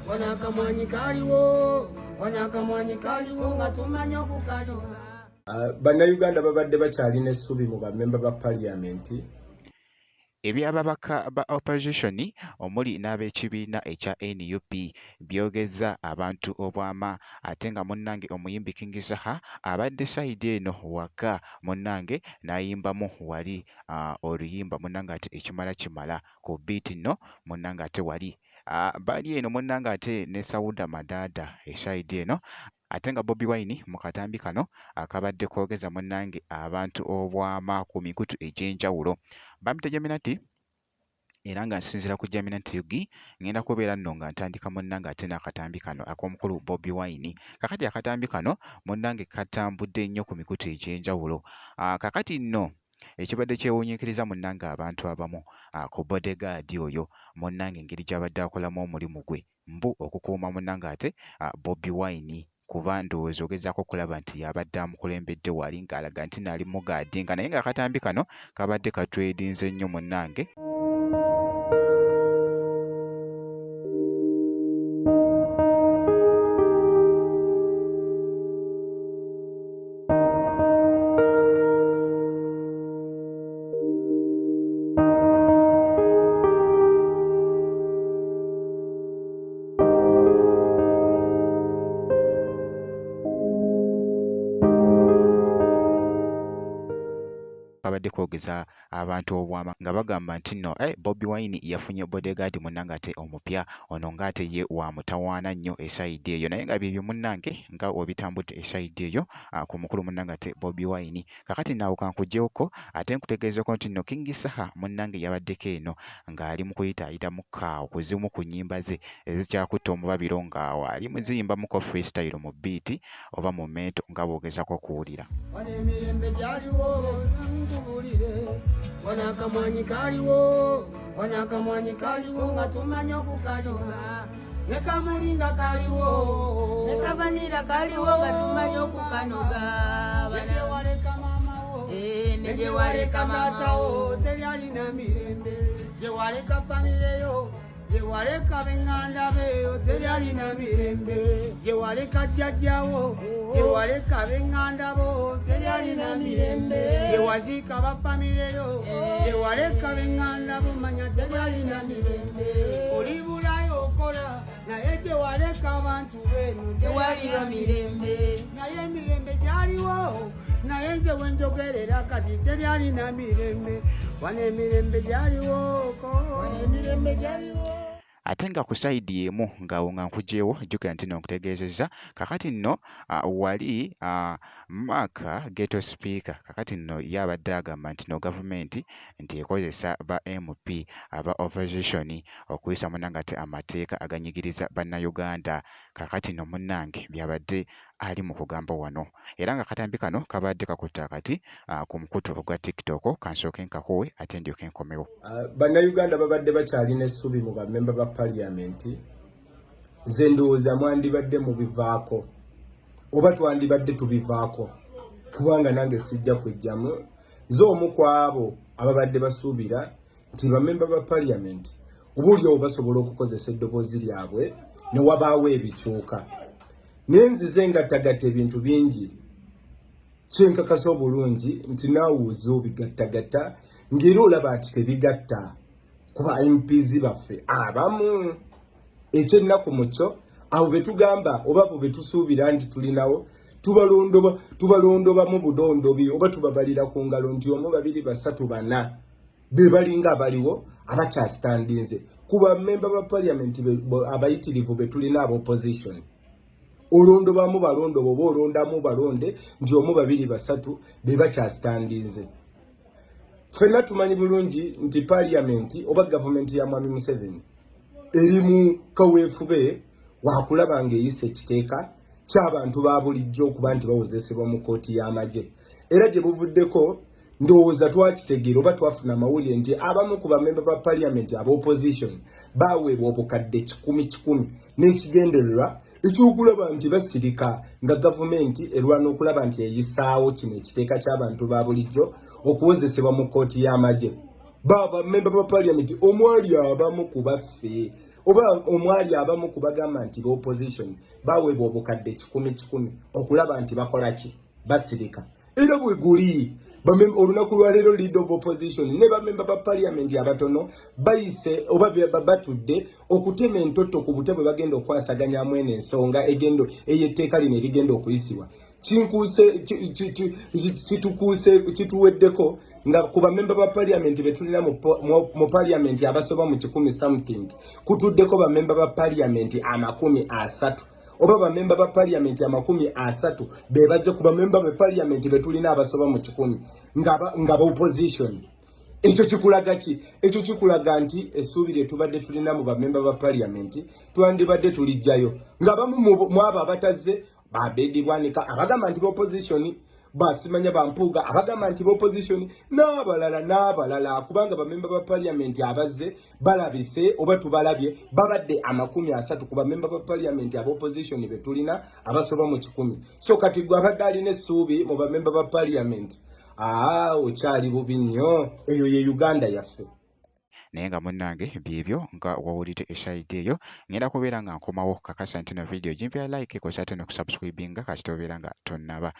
Wano akamwanyi kaliwo, wano akamwanyi kaliwo nga tumanyi okukanoga. Bannayuganda babadde bakyalina essuubi mu bammemba ba parliament. Eby'ababaka ba opposition omuli n'ab'ekibiina ekya nup byogezza abantu obwama ate nga munnange omuyimbi King Saha abadde sayidi eno waka munnange n'ayimbamu wali oluyimba munnange ate ekimala kimala ku bbiiti nno munnange ate wali bali eno munnange ate ne Sauda Madaada esayidi eno ate nga Bobi Wine mu katambi kano akabadde koogeza munnange abantu obwama ku mikutu egy'enjawulo. Bampita Jaminati era nga nsinziira ku Jaminati UG ngenda kubeera nno nga ntandika munnange ate n'akatambi kano ak'omukulu Bobi Wine. Kakati akatambi kano munnange katambudde nnyo ku mikutu egy'enjawulo. Kakati nno ekibadde kyewuunyikiriza munnange abantu abamu ku bodegaadi oyo munnange engeri gy'abadde akolamu omulimu gwe mbu okukuuma munnange ate Bobi Wine kuba ndowooza ogezaako okulaba nti y'abadde amukulembedde wali ng'alaga nti nno ali mugaadinga naye ng'akatambi kano kabadde katwedinze nnyo munnange. Kabadde koogeza abantu obwama nga bagamba nti nno Bobi Wine yafunye bodyguard munnange ate omupya ono ng'ate ye wa mutawaana nnyo esayidi eyo naye nga byebyo munnange nga webitambudde esayidi eyo ku mukulu munnange ate Bobi Wine. Kakati naawo kankugyewoko ate nkutegeezeko nti nno King Saha munnange yabaddeko eno ng'ali mu kuyitaayitamuko awo ku zimu ku nnyimba ze ezikyakutte omubabiro ng'awo ali mu ziyimbamuko freestyle mu bbiiti oba mu mento nga bw'ogezaako okuwulira. Wano emirembe gyaliwo nkubulire, wano akamwanyi kaliwo, wano akamwanyi kaliwo nga tumanyi okukanoga, ne kamuli nga kaliwo, ne kavanira kaliwo nga tumanyi okukanoga, ne gye waleka maama wo, ne gye waleka taata wo, teryalina mirembe, gye waleka famire yo, gye waleka b'eŋŋanda beeyo teryalina mirembe, gye waleka jjajjawo, gye waleka b'eŋŋanda bo teryalina mirembe, gye waziika ba famire yo, gye waleka b'eŋŋanda bo manya teryalina mirembe, oli bulayo okola naye gye waleka abantu beeno tewaliyo mirembe, naye emirembe gyaliwo naye nze wenjogerera kati teryalina mirembe, wano emirembe gyaliwo, wano emirembe gyaliwo. Ate nga ku sayidi emu ng'awo nga nkuggyeewo jjukira nti nno nkutegeezezza kakati nno wali Mark Ghetto Speaker kakati nno ye abadde agamba nti nno gavumenti nti ekozesa ba MP aba opposition okuyisa munnange ate amateeka aganyigiriza Bannayuganda. Kakati nno munnange by'abadde ali mu kugamba wano era nga akatambi kano kabadde kakutte akati ku mukutu ogwa TikTok. Kansooke nkakuwe ate ndyoke nkomewo. Bannayuganda babadde bakyalina essuubi mu bammemba ba parliament. Nze ndowooza mwandibadde mubivaako oba twandibadde tubivaako, kubanga nange sijja kwejjamu. Nze omu ku abo ababadde basuubira nti bammemba ba parliament oba oli awo basobola okukozesa eddoboozi lyabwe ne wabaawo ebikyuka. Naye nzize ngattagatta ebintu bingi, kyenkakasa obulungi nti naawe oze obigattagatta ng'era olaba nti tebigatta kuba MPs baffe abamu. Ekyennaku mu kyo, abo be tugamba oba abo be tusuubira nti tulinawo tubalondobamu budondobi oba tubabalira ku ngalo nti omu, babiri, basatu, bana be balinga abaliwo abakyasitandinze ku bammemba ba parliament abayitirivu be tulina aba opposition. Olondobamu balondoba oba olondamu balonde nti omu, babiri, basatu be bakyasitandinze. Ffenna tumanyi bulungi nti parliament oba gavumenti ya Mwami Museveni eri mu kaweefube wakulaba ng'eyisa ekiteeka ky'abantu ba bulijjo okuba nti bawozesebwa mu kkooti y'amagye. Era gye buvuddeko ndowooza twakitegeera oba twafuna amawulire nti abamu ku bamemba ba parliament aba opposition baweebwa obukadde kikumi kikumi n'ekigendererwa ekyokulaba nti basirika nga gavumenti erwana okulaba nti eyisaawo kino ekiteeka ky'abantu ba bulijjo okuwozesebwa mu kkooti y'amagye. Ba bamemba ba parliament omwali abamu ku baffe Oba omwali abamu ku bagamba nti ba opposition baweebwa obukadde kikumi kikumi okulaba nti bakola ki, basirika. Era bwe guli olunaku lwaleero, leader of opposition ne bamemba ba parliament abatono bayise oba batudde okutema entotto ku butya bwe bagenda okwasaganyamu eno ensonga egendo ey'etteeka lino erigenda okuyisibwa. Kinkuuse kitukuuse kituweddeko nga ku bamemba ba parliament betulina mu parliament abasoba mu 100 something, kutuddeko bamemba ba parliament 30, oba bamemba ba parliament 30 bebaze ku bamemba ba parliament betulina abasoba mu 100 nga ba opposition. Ekyo kikulaga ki? Ekyo kikulaga nti essuubi lye tubadde tulina mu bamemba ba parliament twandibadde tulijjayo, nga bamu mu abo abatazze, babedi bwanika abagamba nti opposition, basimanya bampuuga abagamba nti opposition, n'abalala n'abalala, kubanga bamemba ba parliament abazze balabise oba tubalabye babadde 30 ku bamemba ba parliament aba opposition betulina abasoba mu 100. So kati gwe abadde alina essuubi mu bamemba ba parliament, aa, okyali bubi nnyo. Eyo ye Uganda yaffe. Naye nga munnange, byebyo nga wawulidde esayidi eyo. Ngenda kubeera nga nkomawo. Kakasa nti no video gimpeera like, kosa ate n'okusubscribinga kasita obeera nga tonnaba.